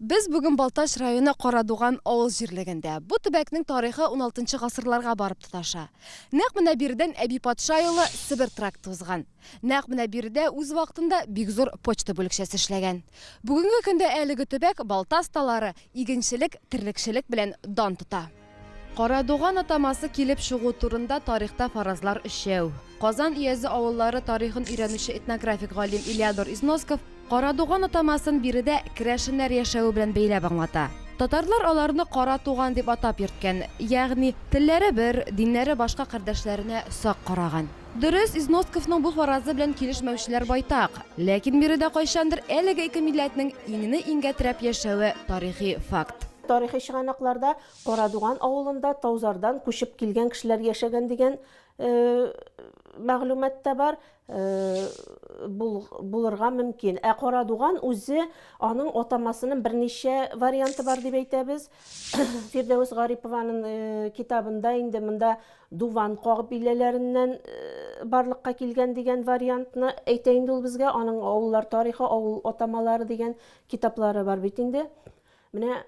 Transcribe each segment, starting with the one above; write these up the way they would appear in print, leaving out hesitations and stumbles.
Без бүген Балтач районы Карадуган авыл җирлегендә. Бу төбәкнең тарихы уналтынчы гасырларга барып тоташа. Нәкъ менә биредән Әби патша юлы Себер тракты узган. Нәкъ менә биредә үз вакытында бик зур почта бүлекчәсе эшләгән. Бүгенге көндә әлеге төбәк балта осталары, игенчелек, терлекчелек белән дан тота. Карадуган атамасы килеп чыгу турында тарихта фаразлар өчәү. Казан өязе авыллары тарихын өйрәнүче этнографик галим Илеодор Износков Карадуган атамасын биредә керәшеннәр яшәве белән бәйләп аңлата. Татарлар аларны кара туган дип атап йөрткән, ягъни телләре бер, диннәре башка кардәшләренә сак караган. Дөрес, Износковның бу фаразы белән килешмәүчеләр байтак. Ләкин биредә кайчандыр әлеге ике милләтнең иңне-иңгә терәп яшәве тарихи факт. Тарихи чыганакларда Карадуган авылында Таузардан күчеп килгән кешеләр яшәгән дигән мәгълүмат та бар, булырга мөмкин. Ә Карадуган үзе, аның атамасының берничә варианты бар дип әйтәбез. Фирдәвес Гарипованың китабында инде монда Дуван кабиләләреннән барлыкка килгән дигән вариантны әйтә инде ул безгә. Аның Авыллар тарихы, авыл атамалары дигән китаплары бар бит инде. Менә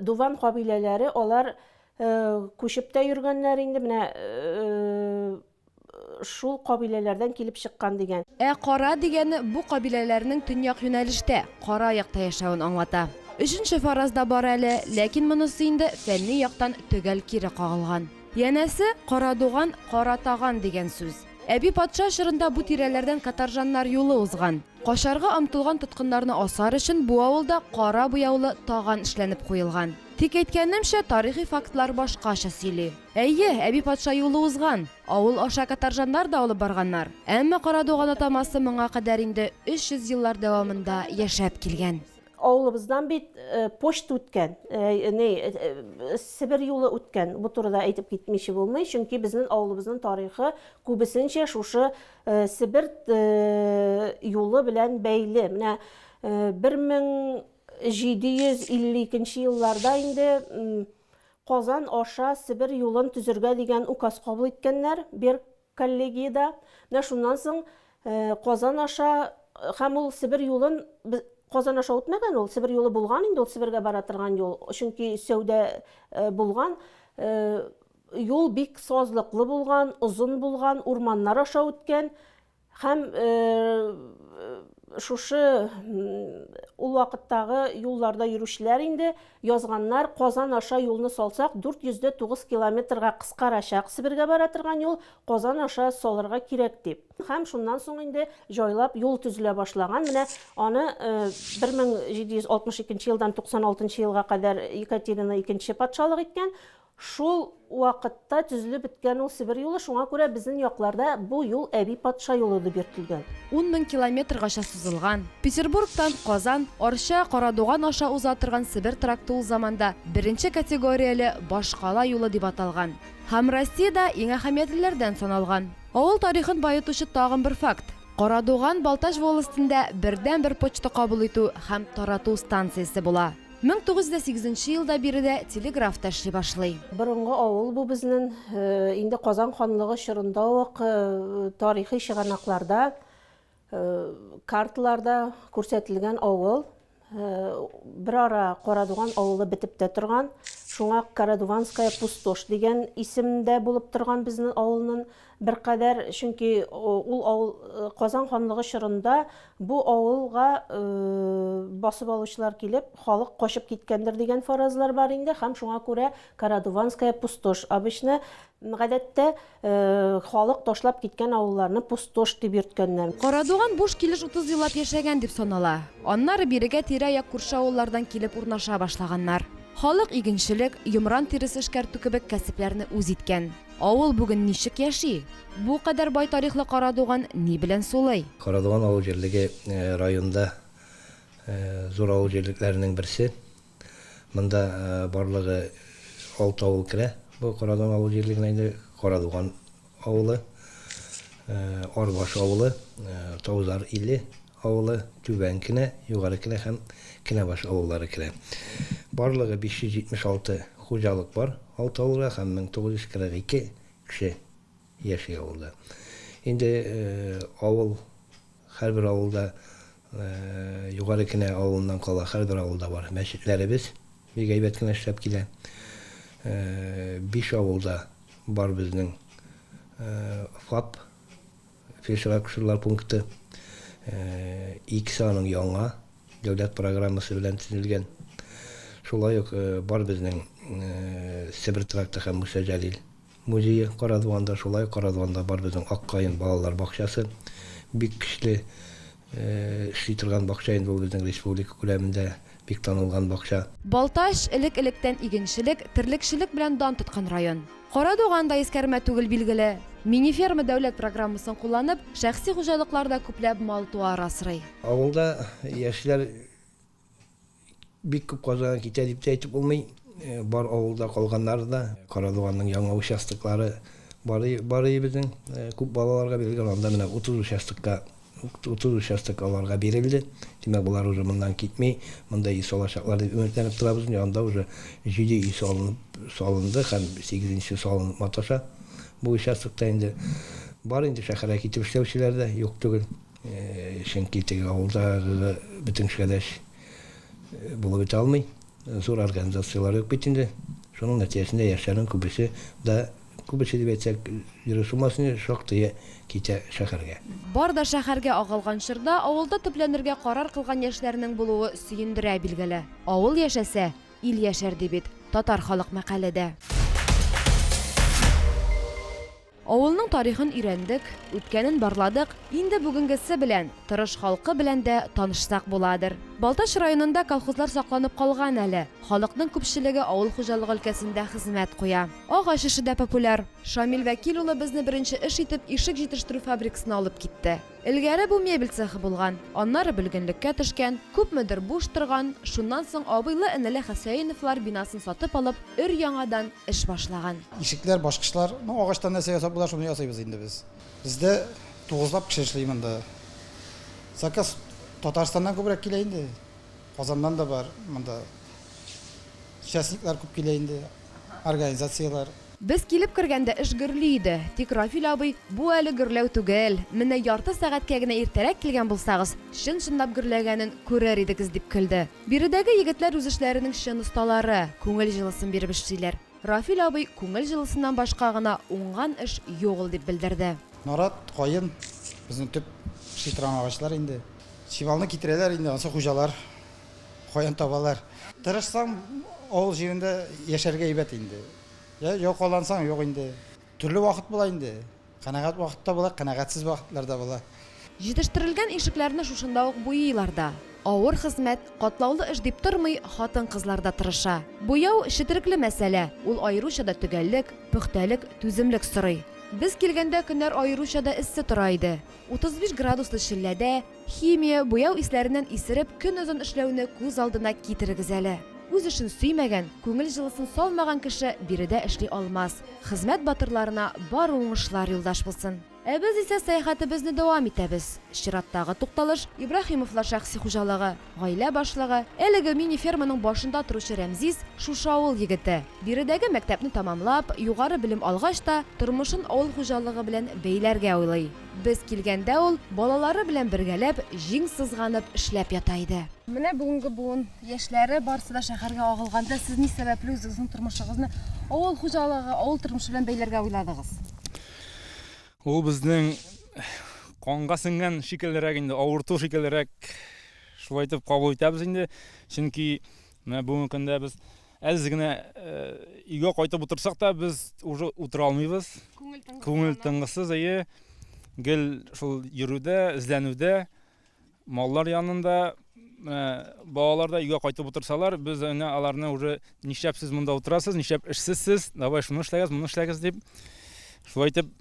Дуван кабиләләре алар күчеп тә йөргәннәр инде, менә шул кабиләләрдән килеп чыккан дигән. Ә кара дигәне бу кабиләләрнең төньяк юнәлештә, кара якта яшәвен аңлата. Өченче фараз да бар әле, ләкин монысы инде фәнни яктан төгәл кире кагылган. Янәсе, Карадуган, кара таган дигән сүз. Әби патша чорында бу тирәләрдән каторжаннар юлы узган. Качарга омтылган тоткыннарны асар өчен бу авылда кара буяулы таган эшләнеп куелган. Тик әйткәнемчә, тарихи фактлар башкача сөйли. Әйе, әби патша юлы узган. Авыл аша каторжаннар да алып барганнар. Әмма Карадуган атамасы моңа кадәр инде 300 еллар дәвамында яшәп килгән. Авылыбыздан бит почта үткән, ни, Себер юлы үткән. Бу турыда әйтеп китмичә булмый, чөнки безнең авылыбызның тарихы күбесенчә шушы Себер юлы белән бәйле. Менә 1752 елларда инде Казан аша Себер юлын төзергә дигән указ кабул иткәннәр Берг коллегиядә. Менә шуннан соң Казан аша һәм ул Себер юлын Казан аша үтмәгән ул, Себер юлы булган инде ул Себергә бара торган юл, чөнки сәүдә булган. Юл бик сазлыклы булган, озын булган, урманнар аша үткән. Һәм шушы ул вакыттагы юлларда йөрүчеләр инде язганнар, Казан аша юлны салсак, 409 километрга кыскарачак Себергә бара торган юл, Казан аша салырга кирәк дип. Һәм шуннан соң инде җайлап юл төзелә башлаган. Менә аны 1762 елдан 96 елга кадәр Екатерина икенче патшалык иткән. Шул вакытта төзелеп беткән ул Себер юлы, шуңа күрә безнең якларда бу юл Әби патша юлы дип йөртелгән. 10 мең километргача сузылган, Петербургтан Казан, Арча, Карадуган аша уза торган Себер тракты ул заманда беренче категорияле башкала юлы дип аталган һәм Россиядә иң әһәмиятлеләрдән саналган. Авыл тарихын баетучы тагын бер факт, Карадуган Балтач волостендә бердәнбер почта кабул итү һәм тарату станциясе була. 1908 нче елда биредә телеграф та эшли башлый. Борынгы авыл бу безнен, инде Казан ханлыгы чорында ук тарихи чыганакларда, карталарда күрсәтелгән авыл. Берара Карадуган авылы бетеп тә торган. Шуңа Карадуганская пустошь дигән исем дә булып торган безнең авылнын беркадәр, чөнки ул авыл Казан ханлыгы чорында бу авылга басып алучылар килеп, халык качып киткәндер дигән фаразлар бар инде, һәм шуңа күрә Карадуванская пустошь обычно, гадәттә, халык ташлап киткән авылларны пустошь дип йөрткәннәр. Карадуган буш килеш 30 еллап яшәгән дип санала. Аннары бирегә тирә-як күрше авыллардан килеп урнаша башлаганнар. Халык игенчелек, йомран тиресе эшкәртү кебек кәсепләрне үз иткән. Авыл бүген ничек яши? Бу кадәр бай тарихлы Карадуган ни белән сулый? Карадуган авыл җирлеге районда зур авыл җирлекләренең берсе. Монда барлыгы алты авыл керә. Бу Карадуган авыл җирлегенә инде Карадуган авылы, Арбаш авылы, Таузар иле авылы, Түбән Кенә, Югары Кенә һәм Кенәбаш авыллары керә. Барлыгы 576 хуҗалык бар алты авылга һәм 1942 кеше яши авылда. Инде авыл, һәрбер авылда Югары Кенә авылыннан кала һәрбер авылда бар мәчетләребез бик әйбәт кенә эшләп килә. Биш авылда бар безнең ФАП, фельдшер-акушерлар пункты. Икесе аның яңа, дәүләт программасы белән төзелгән. Шулай ук бар безнең Себер тракты һәм Муса Җәлил музее Карадуганда, шулай ук Карадуганда бар безнең Ак каен балалар бакчасы. Бик көчле эшли торган бакча инде ул безнең республика күләмендә бик танылган бакча. Балтач, элек-электән игенчелек, терлекчелек белән дан тоткан район. Карадуган да искәрмә түгел, билгеле. Мини-ферма дәүләт программасын кулланып, шәхси хуҗалыклар да күпләп мал-туар асрый. Авылда яшьләр бик күп Казанга китә дип тә әйтеп булмый. Бар авылда калганнары да. Карадуганның яңа участоклары бар, бар безнең. Күп балаларга бирелгән. Анда менә 30 участокка 30 участок аларга бирелде. Димәк, болар уже моннан китми, монда өй салачаклар дип өметләнеп торабыз. Анда уже 7 өй салынып салынды һәм 8-нче салынып маташа. Бу участокта инде бар инде шәһәргә китеп эшләүчеләр дә юк түгел. Чөнки теге авылдагы бөтен кешегә дә эш булып бетә алмый. Зур организацияләр юк бит инде. Шуның нәтиҗәсендә яшьләрнең күбесе дә, күбесе дип әйтсәк, дөрес булмас инде, шактые китә шәһәргә. Бар да шәһәргә агылган чорда авылда төпләнергә карар кылган яшьләрнең булуы сөендерә, билгеле. Авыл яшәсә, ил яшәр ди бит татар халык мәкале дә. Авылның тарихын өйрәндек, үткәнен барладык, инде бүгенгесе белән, тырыш халкы белән дә танышсак буладыр. Балтач районында колхозлар сакланып калган әле. Халыкның күпчелеге авыл хуҗалыгы өлкәсендә хезмәт куя. Агач эше дә популяр. Шамил Вәкил улы безне беренче эш итеп ишек җитештерү фабрикасына алып китте. Элгәре бу мебель цехы булган, аннары бөлгенлеккә төшкән, күпмедер буш торган, шуннан соң абыйлы-энеле Хәсәеновлар бинасын сатып алып, өр-яңадан эш башлаган. Ишекләр, башкычлар, ну, агачтан нәрсә ясап була, шуны ясыйбыз инде без. Бездә тугызлап кеше эшли монда. Заказ Татарстаннан күбрәк килә инде. Казаннан да бар монда. Частниклар күп килә инде, организацияләр. Без килеп кергәндә эш гөрли иде. Тик Рафил абый, бу әле гөрләү түгел, менә ярты сәгатькә генә иртәрәк килгән булсагыз, чын-чынлап гөрләгәнен күрер идегез, дип көлде. Биредәге егетләр үз эшләренең чын осталары, күңел җылысын биреп эшлиләр. Рафил абый күңел җылысыннан башка гына уңган эш юк ул, дип белдерде. Нарат, каен, безнең төп эшли торган агачлар инде. Чималны китерәләр инде, анысы хуҗалар каян табалар. Тырышсаң, авыл җирендә яшәргә әйбәт инде. Я ялкаулансаң, юк инде. Төрле вакыт була инде. Канәгать вакыт та була, канәгатьсез вакытлар да була. Җитештерелгән ишекләрне шушында ук буйыйлар да. Авыр хезмәт, катлаулы эш дип тормый, хатын-кызлар да тырыша. Буяу четерекле мәсьәлә, ул аеруча да төгәллек, пөхтәлек, түземлек сорый. Без килгәндә көннәр аеруча да эссе тора иде. 35 градуслы челләдә химия, буяу исләреннән исереп, көнозын эшләүне күз алдына китерегез әле. Үз эшен сөймәгән, күңел җылысын салмаган кеше биредә эшли алмас. Хезмәт батырларына бар уңышлар юлдаш булсын. Ә без исә сәяхәтебезне дәвам итәбез. Чираттагы тукталыш Ибраһимовлар шәхси хуҗалыгы. Гаилә башлыгы, әлеге мини-ферманың башында торучы Рәмзис шушы авыл егете. Биредәге мәктәпне тамамлап, югары белем алгач та, тормышын авыл хуҗалыгы белән бәйләргә уйлый. Без килгәндә ул балалары белән бергәләп, җиң сызганып эшләп ята иде. Менә бүгенге буын яшьләре барысы да шәһәргә агылганда, сез ни сәбәпле үзегезнең тормышыгызны авыл хуҗалыгы, авыл тормышы белән бәйләргә уйладыгыз? Ул безнең канга сеңгән шикеллерәк инде, авырту шикеллерәк шулай итеп кабул итәбез инде. Чөнки менә бүгенге көндә без әз генә өйгә кайтып утырсак та, без уже утыра алмыйбыз. Күңел тынгысыз, әйе. Гел шул йөрүдә, эзләнүдә, маллар янында, балалар да өйгә кайтып утырсалар, без әнә аларны уже нишләп сез монда утырасыз, нишләп эшсезсез, давай шуны эшләгез, моны эшләгез дип шулай итеп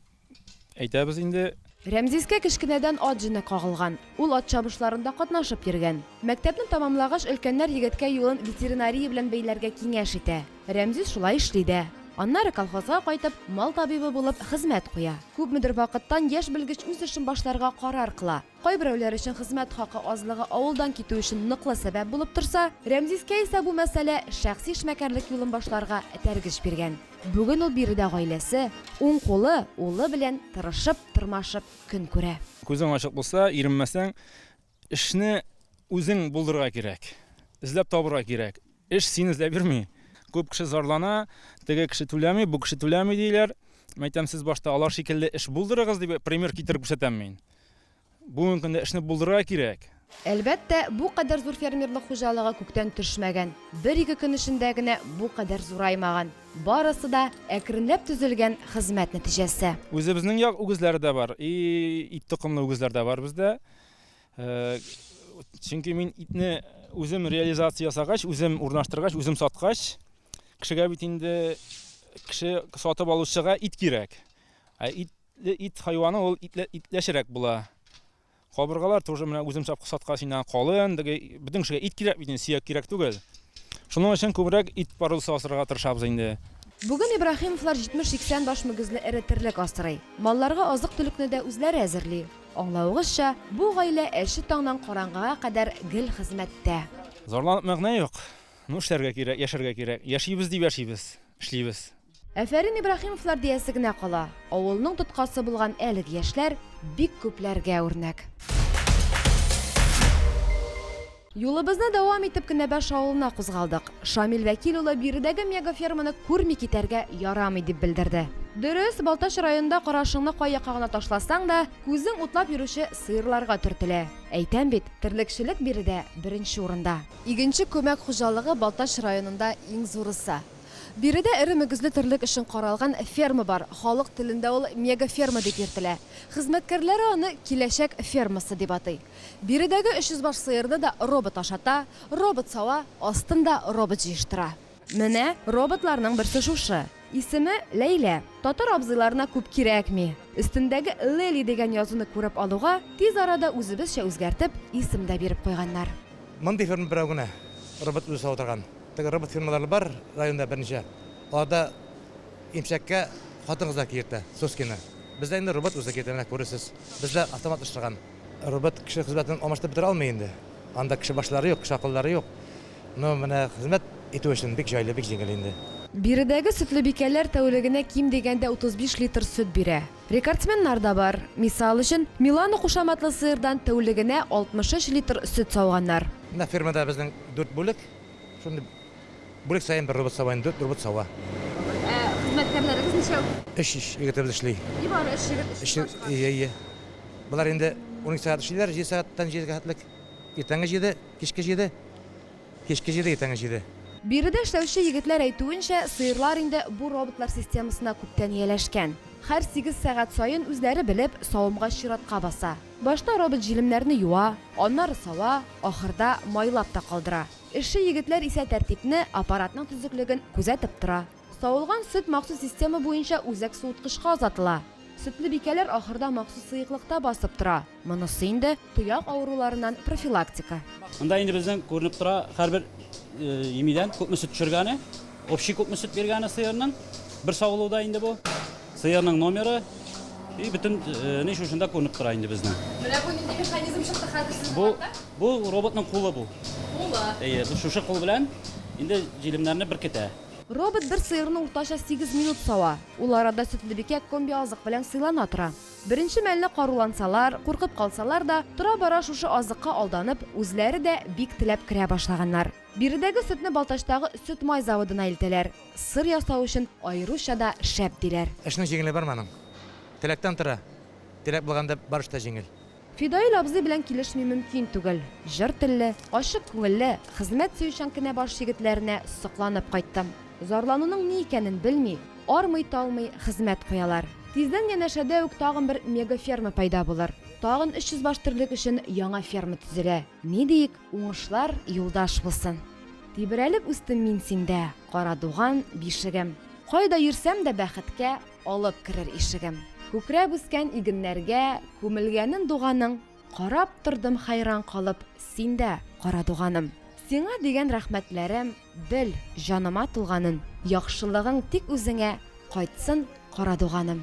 әйтәбез инде. Рәмзискә кечкенәдән ат җене кагылган. Ул ат чабышларында катнашып йөргән. Мәктәпне тамамлагач, өлкәннәр егеткә юлын ветеринария белән бәйләргә киңәш итә. Рәмзис шулай эшли дә. Аннары колхозга кайтып, мал табибы булып хезмәт куя. Күпмедер вакыттан яшь белгеч үз эшен башларга карар кыла. Кайберәүләр өчен хезмәт хакы азлыгы авылдан китү өчен ныклы сәбәп булып торса, Рәмзискә исә бу мәсьәлә шәхси эшмәкәрлек юлын башларга этәргеч биргән. Бүген ул биредә гаиләсе, уң кулы, улы белән тырышып, тырмашып көн күрә. Күзең ачык булса, иренмәсәң, Эшне үзең булдырырга кирәк, эзләп табырга кирәк. Эш сине эзләп йөрми. Күп кеше зарлана, теге кеше түләми, бу кеше түләми диләр. Мин әйтәм, сез башта алар шикелле эш булдырыгыз дип пример китереп күрсәтәм мин. Бүгенге көндә эшне булдырырга кирәк. Әлбәттә, бу кадәр зур фермерлык хуҗалыгы күктән төшмәгән, бер-ике көн эчендә генә бу кадәр зураймаган. Барысы да әкренләп төзелгән хезмәт нәтиҗәсе. Үзебезнең як үгезләре дә бар, и ит токымлы үгезләр дә бар бездә. Чөнки мин итне үзем реализация ясагач, үзем урнаштыргач, үзем саткач, кешегә бит инде кеше сатып алучыга ит кирәк. Ә ит, ит хайваны ул итле, итләчерәк була. Кабыргалар тоже менә үзем саткач инде калын, теге бөтен кешегә ит кирәк бит инде, сөяк кирәк түгел. Шуның өчен күбрәк ит продукциясе асрарга тырышабыз инде. Бүген Ибраһимовлар 70-80 баш мөгезле эре терлек асрый. Малларга азык-төлекне дә үзләре әзерли. Аңлавыгызча, бу гаилә әче таңнан караңгыга кадәр гел хезмәттә. Зарланып мәгънә юк. Ну, эшләргә кирәк, яшәргә кирәк. Яшибез дип яшибез, эшлибез. Афәрин Ибраһимовлар диясе генә кала. Авылның тоткасы булган әлеге яшьләр бик күпләргә үрнәк. Юлыбызны дәвам итеп Кенәбаш авылына кузгалдык. Шамил Вәкил улы биредәге мегаферманы күрми китәргә ярамый дип белдерде. Дөрес, Балтач районында карашыңны кай якка гына ташласаң да, күзең утлап йөрүче сыерларга төртелә. Әйтәм бит, терлекчелек биредә беренче урында. Игенче күмәк хуҗалыгы Балтач районында иң зурысы. Биредә эре мөгезле терлек өчен каралган ферма бар. Халык телендә ул мегаферма дип йөртелә. Хезмәткәрләре аны киләчәк фермасы дип атый. Биредәге 300 баш сыерны да робот ашата, робот сава, астын да робот җыештыра. Менә роботларның берсе шушы. Исеме Ләйлә. Татар абзыйларына күп кирәкми. Өстендәге Лели дигән язуны күреп алуга, тиз арада үзебезчә үзгәртеп, исем дә биреп куйганнар. Мондый ферма берәү генә робот үзе сава торган. Теге робот фермалары бар районда берничә. Аларда имчәккә хатын-кызлар киертә, соскины. Бездә инде робот үзе киертә, менә күрерсез. Бездә автоматлаштырган. Робот кеше хезмәтен алмаштырып бетерә алмый инде. Анда кеше башлары юк, кеше акыллары юк. Но менә хезмәт итү өчен бик җайлы, бик җиңел инде. Биредәге сөтлебикәләр тәүлегенә ким дигәндә 35 литр сөт бирә. Рекордсменнар да бар. Мисал өчен, Милана кушаматлы сыердан тәүлегенә 63 литр сөт сауганнар. Менә фермада безнең 4 бүлек. Шундый бүлек саен бер робот сава инде, 4 робот сава. Ә хезмәткәрләрегез ничәү? Өч егетебез эшли. Нибары өч егет, өч башка. Ие, ие. Болар инде 12 сәгать эшлиләр, 7 сәгатьтән 7 сәгатьлек. Иртәнге 7, кичке 7, кичке 7, иртәнге 7. Биредә эшләүче егетләр әйтүенчә, сыерлар инде бу роботлар системасына күптән ияләшкән. Һәр 8 сәгать саен үзләре белеп, савымга чиратка баса. Башта робот җилемнәрне юа, аннары сава, ахырда майлап та калдыра. Эшче егетләр исә тәртипне, аппаратның төзеклеген күзәтеп тора. Савылган сөт махсус система буенча үзәк суыткычка озатыла. Сөтле бикәләр ахырда махсус сыеклыкта басып тора. Монысы инде тояк авыруларыннан профилактика. Монда инде безнең күренеп тора һәрбер имидән күпме сөт төшергәне, общий күпме сөт биргәне сыерның, бер савылуда инде бу. Сыерның номеры и бөтен ни шушында күренеп тора инде безнең. Менә бу нинди механизм чыкты хәзер сезнең хакта? Бу роботның кулы бу. Кулы. Әйе, бу шушы кул белән инде җилемнәрне беркетә. Робот бер сыерны уртача 8 минут сава. Ул арада сөтлебикә комби-азык белән сыйлана тора. Беренче мәлне карулансалар, куркып калсалар да, тора-бара шушы азыкка алданып, үзләре дә бик теләп керә башлаганнар. Биредәге сөтне Балтачтагы сөт-май заводына илтәләр. Сыр ясау өчен аеруча да шәп диләр. Эшнең җиңеле бармы аның? Теләктән тора. Теләк булганда бар эш тә җиңел. Фидаил абзый белән килешми мөмкин түгел. Җыр телле, ачык күңелле, хезмәт сөючән Кенәбаш егетләренә сокланып кайттым. Зарлануның ни икәнен белми, армый-талмый хезмәт куялар. Тиздән янәшәдә үк тагын бер мегаферма пәйда булыр. Тагын 300 баш терлек өчен яңа ферма төзелә. Ни диик, уңышлар юлдаш булсын. Тибрәлеп үстем мин синдә, Карадуган бишегем. Кайда йөрсәм дә бәхеткә алып керер ишегем. Күкрәп үскән игеннәргә күмелгәнен дуганың, карап тордым хәйран калып, синдә, Карадуганым. Сиңа дигән рәхмәтләрем, бел, җаныма тулганын, яхшылыгың тик үзеңә кайтсын, Карадуганым.